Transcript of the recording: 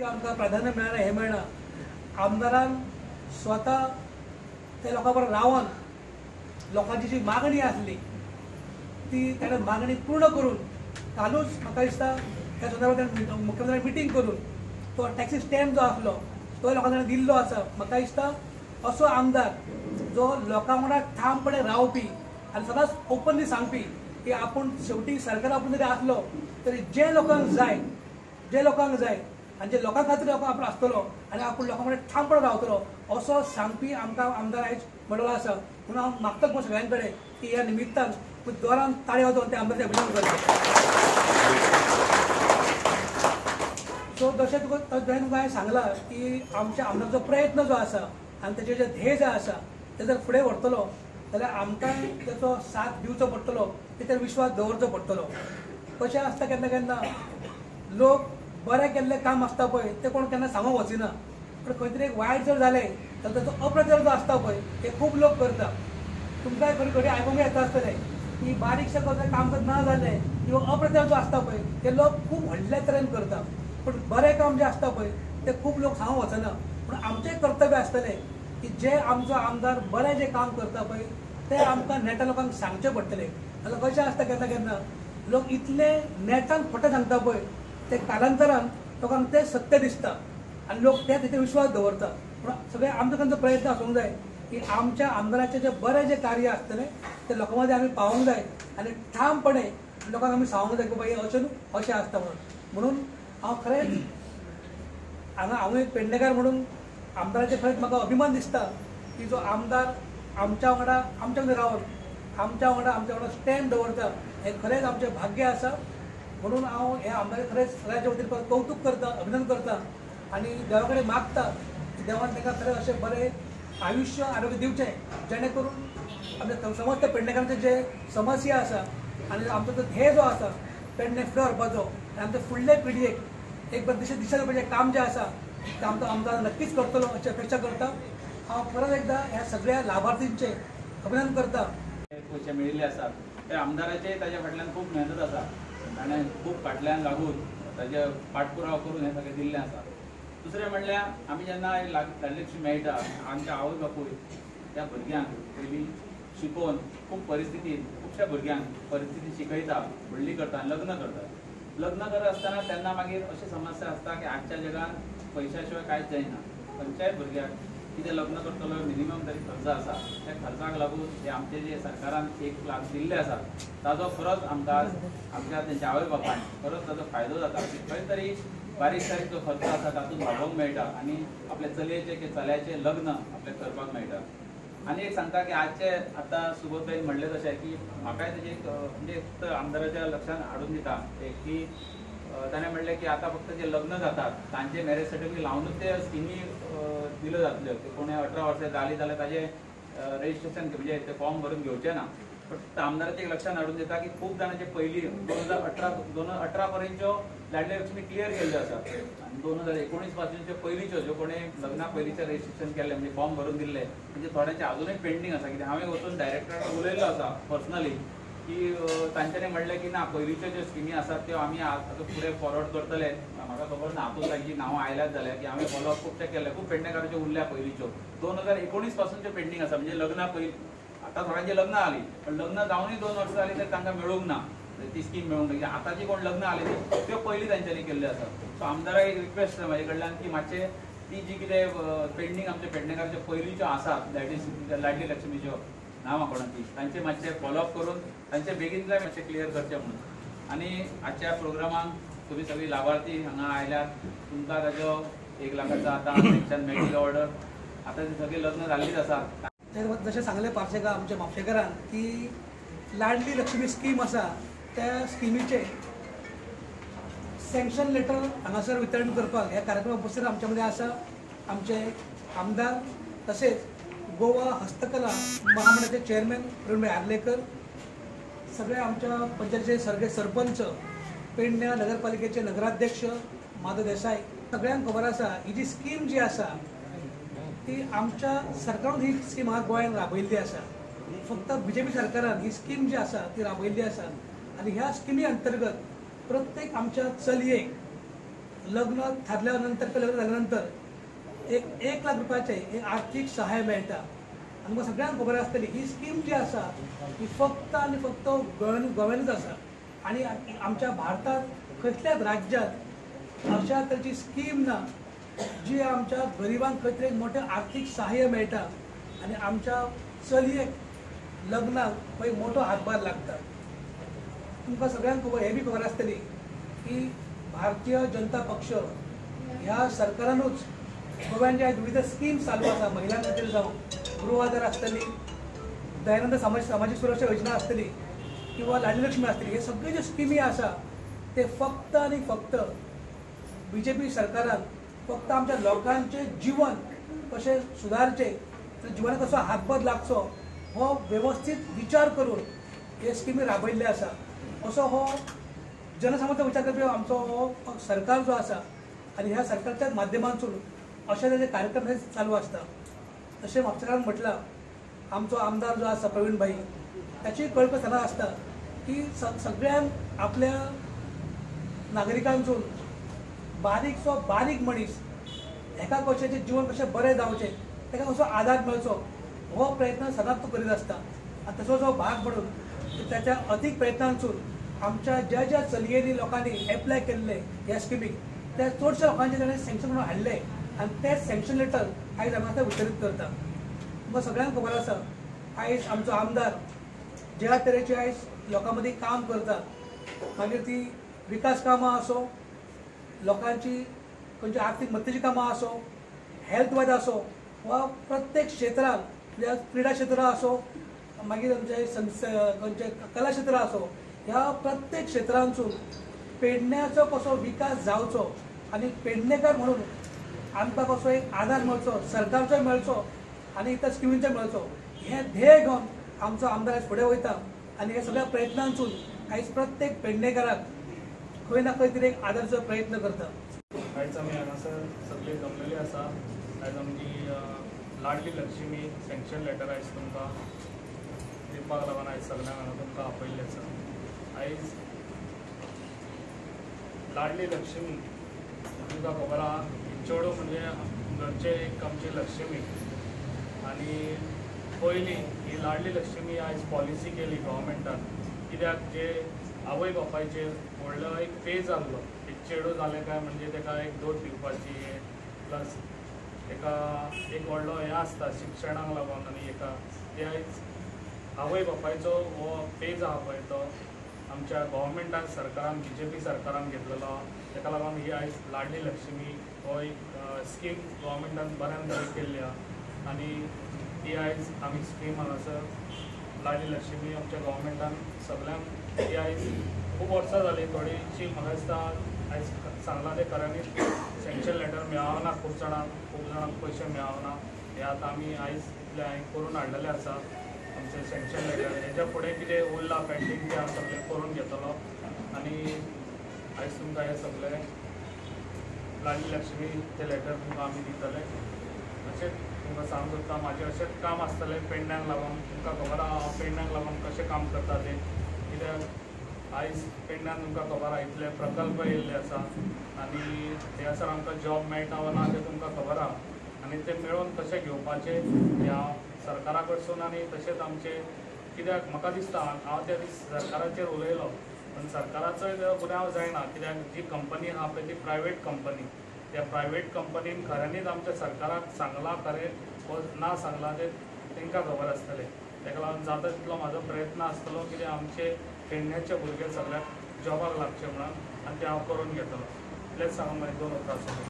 आमकां प्राधान्य मेळना, हें मेळना. आमदारान स्वता त्या लोकां बरोबर रावन लोकांची जी मागणी आसली ती ताणें मागणी पूर्ण करून कालूच म्हाका दिसता त्या संदर्भात ताणें मुख्यमंत्र्यान मिटींग करून तो टॅक्सी स्टँड जो आसलो तो लोकांक ताणें दिल्लो आसा. म्हाका दिसता असो आमदार जो लोकां वांगडा ठामपणे रावपी आनी सदांच ओपनली सांगपी की आपूण शेवटी सरकार आपूण जरी आसलो तरी जे लोकांक जाय, जे लोकांक जाय आनी जे लोकां खातीर आपूण आसतलो आनी आपूण लोकां वांगडा ठामपणे रावतलो असो सांगपी आमकां आमदार आयज मेळ्ळो आसा. म्हणून हांव मागता कोण सगळ्यां कडेन की ह्या निमित्तान जोरान ताळी वाजोवन त्या आमदाराचें अभिनंदन करचें. सो जशें तुका तुवें हांवें सांगलां की आमच्या आमदाराचो प्रयत्न जो आसा आनी तेजे जे ध्येय जे आसा ते जर फुडें व्हरतलो जाल्यार आमकां तेचो साथ दिवचो पडटलो, तेचेर विश्वास दवरचो पडटलो. कशें आसता केन्ना केन्ना लोक बरें केल्लें काम आसता पळय तें कोण केन्ना सांगूंक वचिना, पूण खंय तरी एक वायट जर जालें जाल्यार ताचो अप्रचार जो आसता पळय ते खूब लोक करता. तुमकांय खरी खरी आयकूंक येता आसतलें की बारीकशें कसलें काम जर ना जालें किंवा अप्रचार जो आसता पळय ते लोक खूब व्हडल्या तरेन करता, पूण बरें काम जें आसता पळय तें खूब लोक सांगूंक वचना. पूण आमचें कर्तव्य आसतलें की जे आमचो आमदार बरें जें काम करता पळय तें आमकां नेटा लोकांक सांगचें पडटलें. जाल्यार कशें आसता केन्ना केन्ना लोक इतले नेटान खोटें सांगता पळय ते कालांतरान लोकांक तें सत्य दिसता आनी लोक ते तेचेर विश्वास दवरता. पूण सगळे आमचो तांचो प्रयत्न आसूंक जाय की आमच्या आमदाराचें जें बरें जें कार्य आसतलें तें लोकां मदीं आमी पावोवंक जाय आनी ठामपणे लोकांक आमी सांगूंक जाय की बाबा हें अशें न्हू अशें आसता म्हणून. म्हणून हांव खरेंच हांगा हांव एक पेडणेकार म्हणून आमदाराचें खरेंच म्हाका अभिमान दिसता की जो आमदार आमच्या वांगडा आमच्या वांगडा रावन आमच्या वांगडा स्टँड दवरता हें खरेंच आमचें भाग्य आसा. म्हणून हांव ह्या आमदाराचें खरेंच सगळ्यांच्या वतीन कौतूक करता, अभिनंदन करता आनी देवा कडेन मागता की देवान ताका खरें अशें बरें आयुश्य आरोग्य दिवचें जेणे करून आमच्या समस्त पेडणेकारांचे जे समस्या आसा आनी आमचो जो ध्येय जो आसा पेडणे फुडें व्हरपाचो आनी आमच्या फुडले पिळगेक एक बरें दिशा दिवपाचें काम जें आसा तें आमचो आमदार नक्कीच करतलो अशी अपेक्षा करता. हांव परत एकदां ह्या सगळ्या लाभार्थींचें अभिनंदन करता. पयशे मेळिल्ले आसात ते आमदाराचे ताज्या फाटल्यान खूब मेहनत आसा, ताणें खूब फाटल्यान लागून ताजे पाठपुरावा करून हें सगळें दिल्लें आसा. दुसरें म्हणल्यार आमी जेन्ना लाडली लक्ष्मी मेळटा आमच्या आवय बापूय त्या भुरग्यांक पयलीं शिकोवन खूब परिस्थितीन खुबश्या भुरग्यांक परिस्थिती शिकयता, व्हडली करता, लग्न करता. लग्न करत आसतना तेन्ना मागीर अशी समस्या आसता की आजच्या जगान पयशा शिवाय कांयच जायना. खंयच्याय भुरग्याक कितें लग्न करतलो मिनिमम तरी खर्च आसा, त्या खर्चाक लागून जे आमचे जे सरकारान 1 लाख दिल्ले आसा ताजो खरोच आमकां आमच्या तेंच्या आवय बापायन खरोच ताजो फायदो जाता. खंय तरी बारीक सारीक जो खर्च आसा तातूंत भागोवंक मेळटा आनी आपल्या चलयेचें की चल्याचें लग्न आपल्याक करपाक मेळटा. आनी एक सांगता की आजचे आतां सुबोधभाईन म्हणलें तशें की म्हाकाय तेजें एक म्हणजे आमदाराच्या लक्षांत हाडून दिता एक की ताणें म्हणलें की आतां फक्त जे लग्न जातात तांचे मॅरेज सर्टिफिकेट लावनूच ते स्किमी दिल्यो जातल्यो. ते कोणें 18 वर्सां जालीं जाल्यार ताजें रजिस्ट्रेशन म्हणजे ते फॉर्म भरून घेवचें ना. पण आमदाराचें एक लक्षांत हाडून दिता की खूब जाणांचे पयलीं 2018 पर्यंतच्यो लाडली लक्ष्मी क्लियर केल्ल्यो आसा आनी 2019 पासूनच्यो पयलींच्यो ज्यो कोणें लग्ना पयलींचें रजिस्ट्रेशन केल्लें म्हणजे फॉर्म भरून दिल्ले म्हणजे थोड्यांचे अजुनूय पेंडींग आसा. कित्याक हांवें वचून डायरेक्टराक उलयल्लो आसा पर्सनली की तांच्यांनी म्हणलें की ना पयलींच्यो ज्यो स्किमी आसात त्यो आमी आतां फुडें फॉरवर्ड करतले. म्हाका खबर ना हातूंत तांची नांवां आयल्यात जाल्यार की हांवें फॉलोअप खुबशे केल्ले, खूब पेडणेकाराच्यो उरल्या पयलींच्यो 2019 पासूनच्यो पेंडींग आसा. म्हणजे लग्ना पयलीं आतां थोड्यांची लग्नां जालीं पण लग्न जावनूय 2 वर्सां जालीं तरी तांकां मेळूंक ना ती स्कीम मेळूंक ना. आतांची कोण लग्नां आली त्यो पयलीं तांच्यांनी केल्ल्यो आसा. सो आमदाराक एक रिक्वेस्ट म्हाजे कडल्यान की मातशें ती जी कितें पेंडींग आमच्या पेडणेकाराच्यो पयलींच्यो आसात that is लाडली लक्ष्मीच्यो नांवां कोणाची तांचे मातशें फॉलोअप करून तांचे बेगीनच्यान मातशें क्लियर करचें म्हणून. आनी आजच्या प्रोग्रामाक तुमी सगळीं लाभार्थी हांगा आयल्यात, तुमकां ताजो 1 लाखाचो आतां सँक्शन मेळटली ऑर्डर. आतां ती सगळीं लग्न जाल्लीच आसात. जशें सांगलें पार्सेकार आमच्या म्हापशेकारान की लाडली लक्ष्मी स्कीम आसा त्या स्किमीचें सँक्शन लेटर हांगासर वितरण करपाक ह्या कार्यक्रमाक उपस्थित आमच्या मदीं आसा आमचे आमदार तसेच गोवा हस्तकला महामंडळाचे चेअरमॅन प्रवीणभाई आर्लेकर, सगळे आमच्या पंचायतीचे सगळे सरपंच, पेडण्या नगरपालिकेचे नगराध्यक्ष माधव देसाय, सगळ्यांक खबर आसा ही जी स्कीम जी आसा ती आमच्या सरकारान ही स्कीम हांगा गोंयांत राबयल्ली आसा. फक्त बीजेपी सरकारान ही स्कीम जी आसा ती राबयल्ली आसा आनी ह्या स्किमी अंतर्गत प्रत्येक आमच्या चलयेक लग्न थारल्या नंतर, लग्न जाल्या नंतर एक 1 लाख रुपयाचें एक आर्थीक सहाय्य मेळटा. आनी तुमकां सगळ्यांक खबर आसतली ही स्कीम जी आसा ही फक्त आनी फक्त गोव्यानूच आसा आनी आमच्या भारतांत कसल्याच राज्यांत अशा तरेची स्कीम ना जी आमच्या गरिबांक खंय तरी एक मोठें आर्थीक सहाय्य मेळटा आनी आमच्या चलयेक लग्नाक खंय मोठो हातभार लागता. तुमकां सगळ्यांक खबर हें बी खबर आसतली की भारतीय जनता पक्ष ह्या सरकारानूच गोव्यान ज्या विविध स्कीम चालू आसा, महिलां खातीर जावं गृह आधार आसतली, दयानंद सामाजीक सुरक्षा योजना आसतली किंवा लाडली लक्ष्मी आसतली, हे सगळे ज्यो स्किमी आसा ते फक्त आनी फक्त बीजेपी सरकारान फक्त आमच्या लोकांचें जीवन कशें सुदारचें, जिवनाक कसो हातभार लागचो हो वेवस्थीत विचार करून हे स्किमी राबयल्ले आसा. असो हो जनसामान्य विचार करपी आमचो हो सरकार जो आसा आनी ह्या सरकारच्या माध्यमांतून अशे तरेचे कार्यक्रम हे चालू आसता. तशें म्हापशेकारान म्हटलां आमचो आमदार जो आसा प्रवीण भाई ताची कळप सदांच आसता की सगळ्यांक आपल्या नागरिकांसून बारीकसो बारीक मनीस एका कशें जीवन कशें बरें जावचें, ताका कसो आदार मेळचो हो प्रयत्न सदांच तो करीत आसता. आनी तसोच हो भाग म्हणून ताच्या अदीक प्रयत्नांसून आमच्या ज्या ज्या चलयेंनी लोकांनी एप्लाय केल्ले ह्या स्किमीक त्या चडश्या लोकांचे ताणें सँक्शन म्हणून हाडले आनी ते सँक्शन लेटर आयज आमी आतां वितरीत करता. तुमकां सगळ्यांक खबर आसा आयज आमचो आमदार ज्या तरेचे आयज लोकां मदीं काम करता, मागीर ती विकास कामां आसो, लोकांची खंयची आर्थीक मदतीची कामां आसो, हेल्थ वायज आसो वा प्रत्येक क्षेत्रांत म्हणजे क्रिडा क्षेत्रां आसो, मागीर आमचे खंयचे कला क्षेत्रां आसो, ह्या प्रत्येक क्षेत्रांसून पेडण्याचो कसो विकास जावचो आनी पेडणेकार म्हणून आमकां कसो एक आदार मेळचो, सरकारचो मेळचो आनी इतर स्किमींचो मेळचो, हें ध्येय घेवन आमचो आमदार आयज फुडें वयता आनी हे सगळ्या प्रयत्नांसून आयज प्रत्येक पेडणेकाराक खंय ना खंय तरी एक आदारचो प्रयत्न करता. आयज आमी हांगासर सगळे जमलेले आसा. आयज आमची लाडली लक्ष्मी सँक्शन लेटर आयज तुमकां दिवपाक लागून आयज सगळ्यांक हांगा तुमकां आपयल्लें आसा. आयज लाडली लक्ष्मी तुमकां खबर आहा, चेडूं म्हणजे घरचें एक आमची लक्ष्मी आनी पयलीं ही लाडली लक्ष्मी आयज पॉलिसी केली गव्हर्मेंटान, कित्याक जे आवय बापायचेर व्हडलो एक पे जाल्लो, एक चेडूं जालें काय म्हणजे ताका एक दोट दिवपाची, प्लस ताका एक व्हडलो हें आसता शिक्षणाक लागून आनी एका ते आयज आवय बापायचो हो पेज आहा पळय तो आमच्या गव्हर्मेंटान सरकारान बीजेपी सरकारान घेतलेलो. ताका लागून ही आयज लाडली लक्ष्मी हो एक स्कीम गव्हर्मेंटान बऱ्यान बरी केल्ली आहा आनी ती आयज आमी स्कीम हांगासर लाडली लक्ष्मी आमच्या गव्हर्मेंटान सगळ्यांक ती आयज खूब वर्सां जालीं, थोडीशी म्हाका दिसता आयज सांगलां तें खऱ्यांनी सँक्शन लेटर मेळना, खूब जाणांक पयशे मेळना. हे आतां आमी आयज इतलें हांवें करून हाडलेलें आसा आमचें सँक्शन लेटर. हेच्या फुडें कितें उरलां पेंडींग तें हांव सगळें करून घेतलो आनी आयज तुमकां हें सगळें लाडली लक्ष्मी तें लेटर तुमकां आमी दितले. अशेंच तुमकां सांगूंक सोदता म्हाजें अशेंच काम आसतलें पेडण्यांक लागून. तुमकां खबर आहा हांव पेडण्यांक लागून कशें काम करता तें, कित्याक आयज पेडण्यान तुमकां खबर आहा इतले प्रकल्प येयल्ले आसा आनी थंयसर आमकां जॉब मेळटा वा ना तें तुमकां खबर आहा आनी ते मेळोवन कशें घेवपाचें हें हांव सरकारा कडसून आनी तशेंच आमचें, कित्याक म्हाका दिसता हांव त्या दीस सरकाराचेर उलयलो पण सरकाराचोय गुन्यांव जायना, कित्याक जी कंपनी आहा पळय ती प्रायवेट कंपनी, त्या प्रायवेट कंपनीन खऱ्यांनीच आमच्या सरकाराक सांगलां खरें वा ना सांगलां तें तांकां खबर आसतलें. ताका लागून जाता तितलो म्हाजो प्रयत्न आसतलो कित्याक आमचे पेडण्याचे भुरगे सगळ्याक जॉबाक लागचे म्हणून आनी तें हांव करून घेतलो. इतलेंच सांगून मागीर 2 उतरां सोडून.